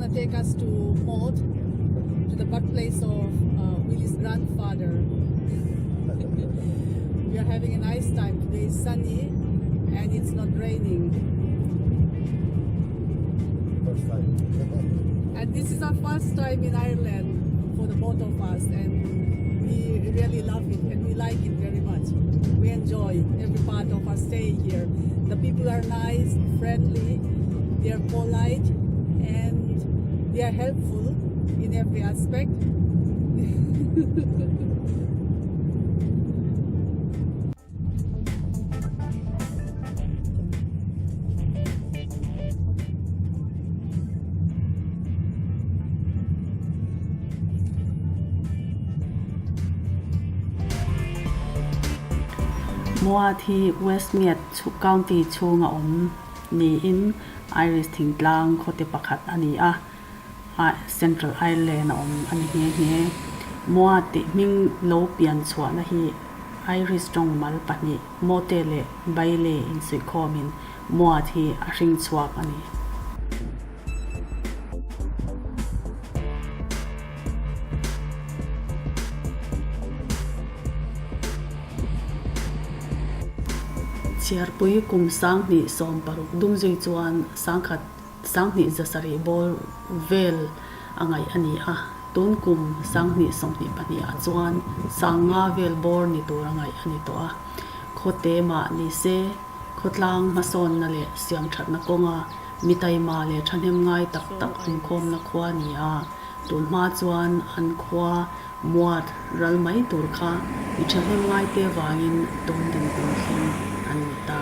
gonna take us to Moate, to the birthplace of uh, Willie's grandfather. We are having a nice time. Today is sunny and it's not raining. First time. And this is our first time in Ireland for the both of us, and we really love it and we like it very much. We enjoy every part of our stay here. The people are nice, friendly, they are polite, and they are helpful in every aspect. Moat hi Westmeath County chhunga awm niin Irish thingtlang khawte pakhat a ni a, Central Ireland a awm a ni nghe nghe. Moat tih hming lo pian chhuahna hi Irish tawng mal pahnih Mote leh Baile insuihkhawmin Moat hi a hring chhuak a ni. Chhiarpui kum 2016 dumzui chuan sangkhat 2016 bawr vel a ngaih a ni a, tun kum 2024 ah chuan 5000 vel bawr ni tur a ngaih a ni tawh a. Khawte mah ni se, khawtlang hmasawnna leh siamthatna kawnga mi taima leh thahnem ngai tak tak awmkhawmna khua a ni a, tun hma chuan an khua muat ral mai tur kha mi thahnem ngaite vangin tun dinhmun thleng an ni ta.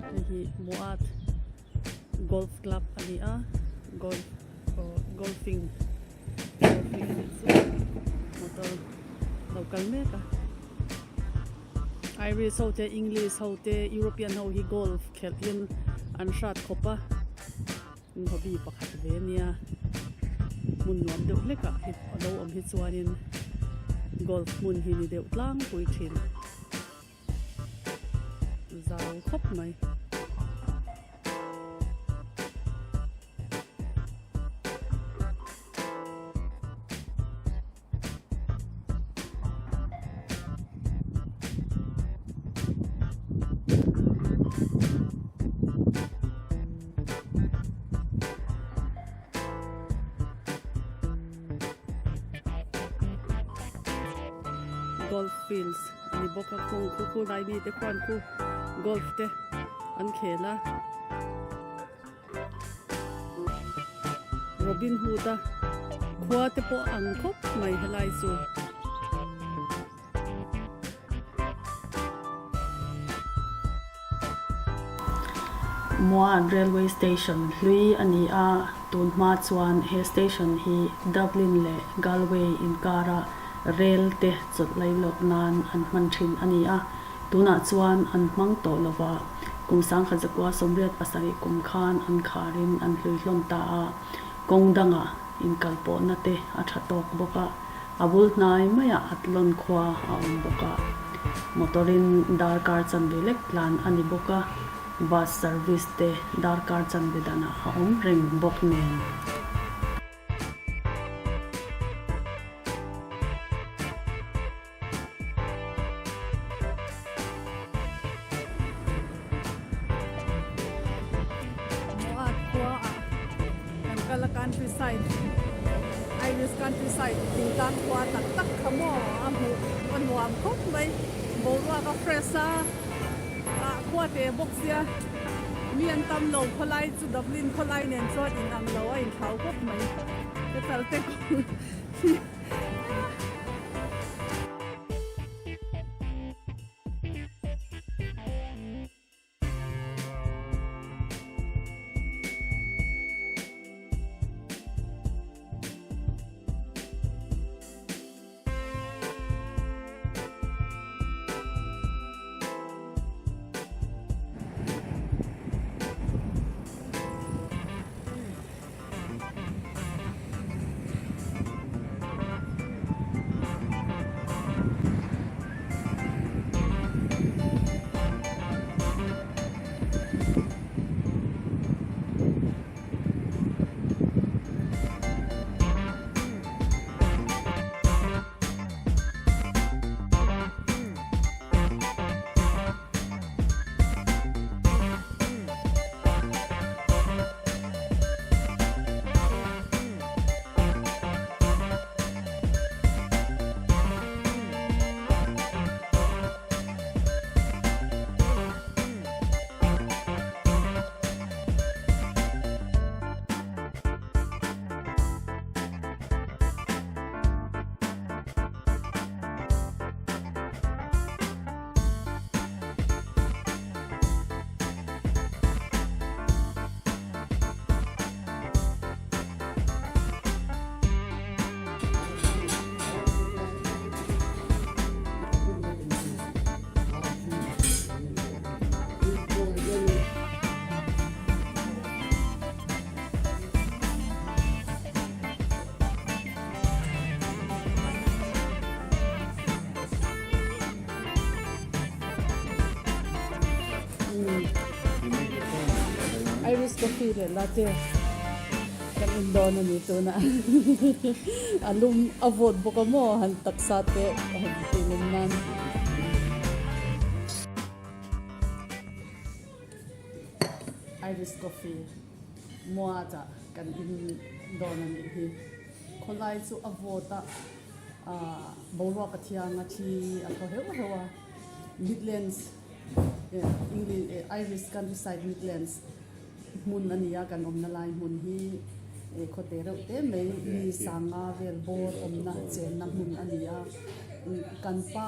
Hei hi Moat Golf Club a ni a golf golfing golfing chu motor lo kal mek a Irish ho te English ho te European ho hi golf khelh in an hrat khawp a. Hobby pakhat ve ania hmun nuam deuh hlek ah hi a lo awm hi chuanin golf hmun hi ni deuh tlangpui thin zau khawp mai. Golf fields a ni bawk a khung khu khu lai mite khuan khu golf te an khel a. Robin Hood a khua te pawh ang khawp mai helai chu. Muan Railway Station hlui a ni a, tun hma chuan he station hi Dublin leh Galway inkara rel te chawlh lailawk nan an hman thin a ni a. Tunah chuan an hmang tawh lo va, kum 1987 kum khan an kharin an hlui hlawm ta a, kawng dangah inkalpawhna te a tha tawk bawk a, a bul hnai maiah Athlone khua a awm bawk a, motor-in darkar chanve lek tlan a ni bawk a. Bus service te darkar chanve danah a awm reng bawk nen. Moab khua ah kan kal a countryside Irish countryside thingtlang khua tak tak kha maw a hmuh a nuam khawp mai boruak a fresh a ah khua te bawk sia mi an tam lo khawlai chu Dublin khawlai nen chuan in ang lo a inthlau khawp mai ka chal te hi. Irish coffee leh latte kan in dawn a ni tunah a lum a vawt bawk a maw han taksa te han tih lum nan. Irish coffee muatah kan in dawn a nih hi khawlai chu a vawt a ah boruak a thiang a thi a thaw heuh heuh a Midlands eh Irish countryside Midlands hmun a ni a kan awmna lai hmun hi eh khawte reuh te mai mi sanga vel bawr awmna chenna hmun a ni a kan pa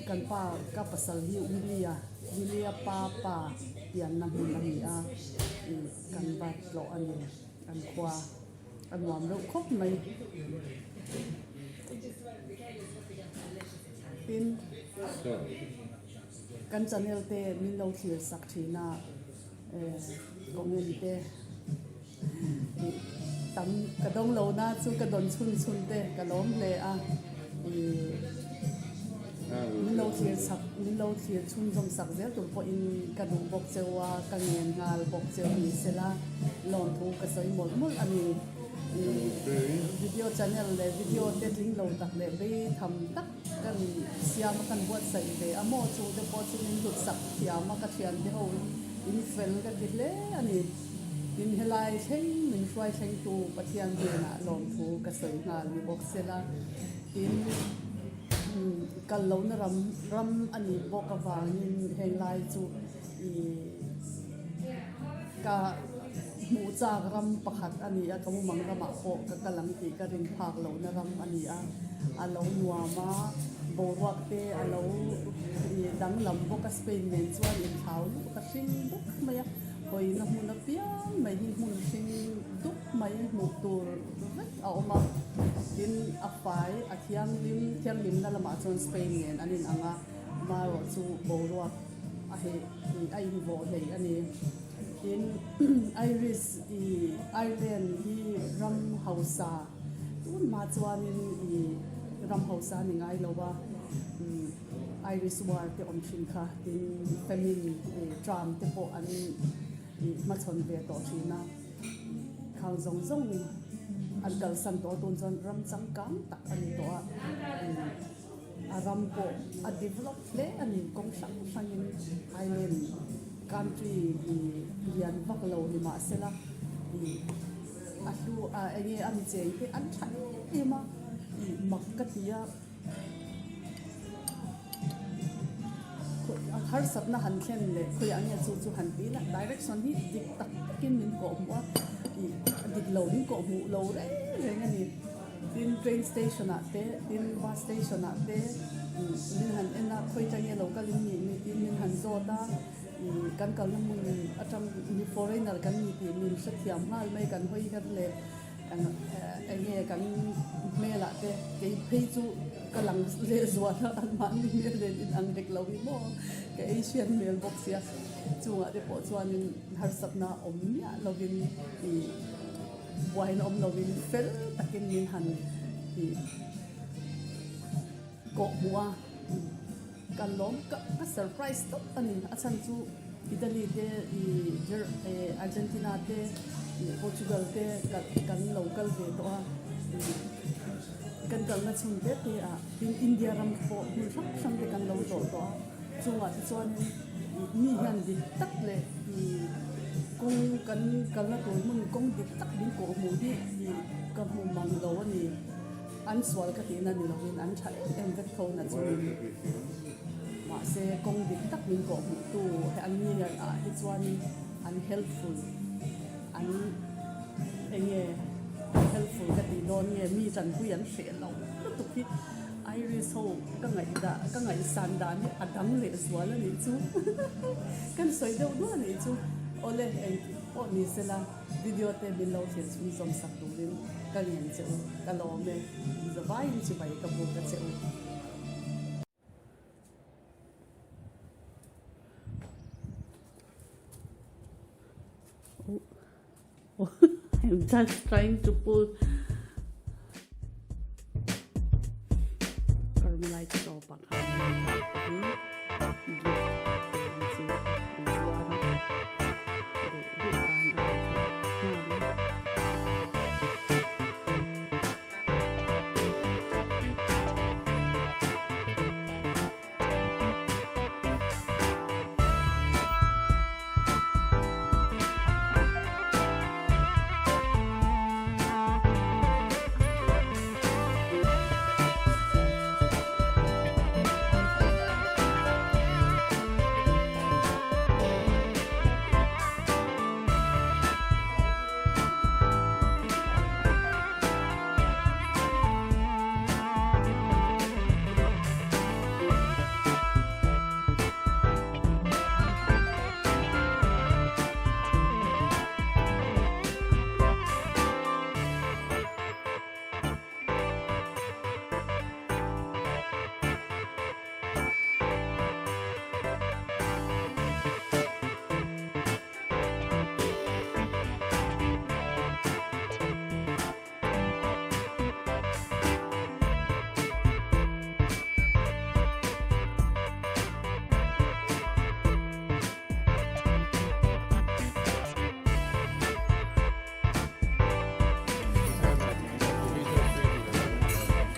kan pa ka pasal hi Willie-a Willie-a pa pa pianna hmun a ni a ih kan va tlawh a ni an khua a nuam reuh khawp mai tin kan channel te min lo thlir sak thin a eh comment te ih tam ka dawng lo na chu ka dawn chhun chhun te ka lawm hle a ih min lo thlir sak min lo thlir chhun zawm sak zel tur pawhin ka duh bawk cheu a ka ngen nghal bawk cheu ni sela lawmthu ka sawi mawlh mawlh a ni ih video channel leh video te tling lo tak leh bei tham tak kan siam a kan buatsaih ve a maw chu te pawh chu min hlut sak thiam a ka thian te ho in fel ka ti hle a ni. Tin helai thleng min hruai thlengtu Pathian hnenah lawmthu ka sawi nghal ni bawk sela tin kal lohna ram ram a nih bawk avangin heng lai chu ih ka hmuh chak ram pakhat a ni a ka mumang ramah pawh ka kal ang tih ka rin phak lohna ram a ni a a lo nuam a boruak te a lo ih danglam bawk a Spain nen chuan inthlau lutuk a hring dup mai a. Hawina hmun apiang mai hi hmun hring dup mai hmuh tur vek a awm a, tin a fai a thianghlim thianghlimna lamah chuan Spain nen an in ang a, marawh chu boruak a heh a invawh hlei a ni. Tin Irish ih Ireland hi ram hausa tun hma chuanin ih ram hausa a ni ngai lo a. Irish war te awm thin kha tin famine tram te pawh an hmachhawn ve tawh thin a, khang zawng zawng an kalsan tawh a tun chuan ram changkang tak a ni tawh a. A ram pawh a develop hle a ni kawng hrang hrangin island country ih lian vak lo ni mahsela ih a hlu a eng nge a mi cheng te an tha em em a ih mak ka ti a harsatna han thlen leh khawiah nge chu chu han ti ila direction hi dik tak takin min kawh hmuh a ih dik lo min kawh hmuh lo reng reng a ni. Tin train station ah te tin bus station ah te min han en a khawi tang nge lo kal in nih ni tin min han zawt a ih kan kalna hmun atang mi foreigner kan ni tih min hrethiam nghal mai kan hawi her leh eng enge kan hmel ah te kei phei chu ka lang leh zual a an mahni hmel nen in ang hek lo hi maw ka Asian hmel bawk sia chungah te pawh chuanin harsatna awm miah lovin ih. Buaina awm lovin fel takin min han ih kawh hmuh a, ka lawm ka ka surprise tawp a ni. A chhan chu Italy te ih Ger eh Argentina te ih Portugal te ka kan lo kal ve tawh a, ih kan kalna chhun te te ah tin India ram pawh hmun hrang hrang te kan lo tlawh tawh a, chungah te chuanin Mi hian dik tak leh kawng kan kalna tur hmun kawng dik tak min kawh hmuh hi ka hmu mang lo a ni. An sual ka tihna ni lovin an tha em em vek tho na chungin mahse kawng dik tak min kawh hmuh tu he an ni ah hi chuanin an helpful an eng nge helpful ka tih dawn nge mi tanpui an hreh lo lutuk hi. Iris ho ka ngaihdah ka ngaihsan dan hi a dang leh zual a nih chu kan sawi deuh duah a nih chu awle engtik pawh ni sela video te min lo thlir chhung zawm sak turin ka ngen che u ka lawm e zavaiin chibai ka buk a che u. I'm just trying to pull Carmelite soap ah khan hi drip ang chi an zuar a duh duh tan a lei theih nghal a.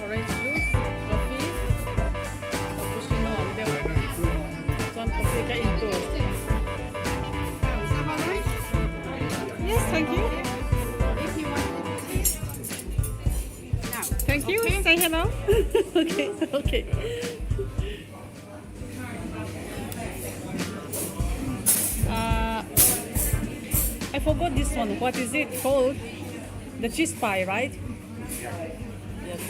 Orange juice, coffee, cappuccino ang deuh chuan coffee ka in tur. Yes, thank you. Thank you. Say hello. Okay, okay. Uh, I forgot this one. What is it called? The cheese pie, right? Yes.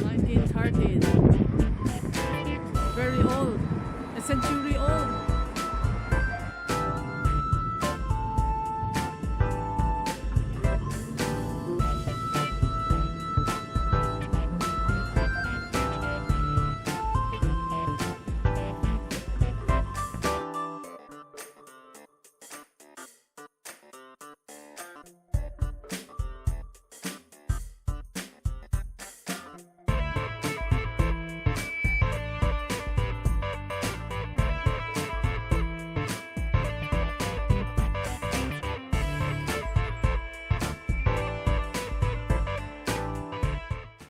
1913. Very old, a century old.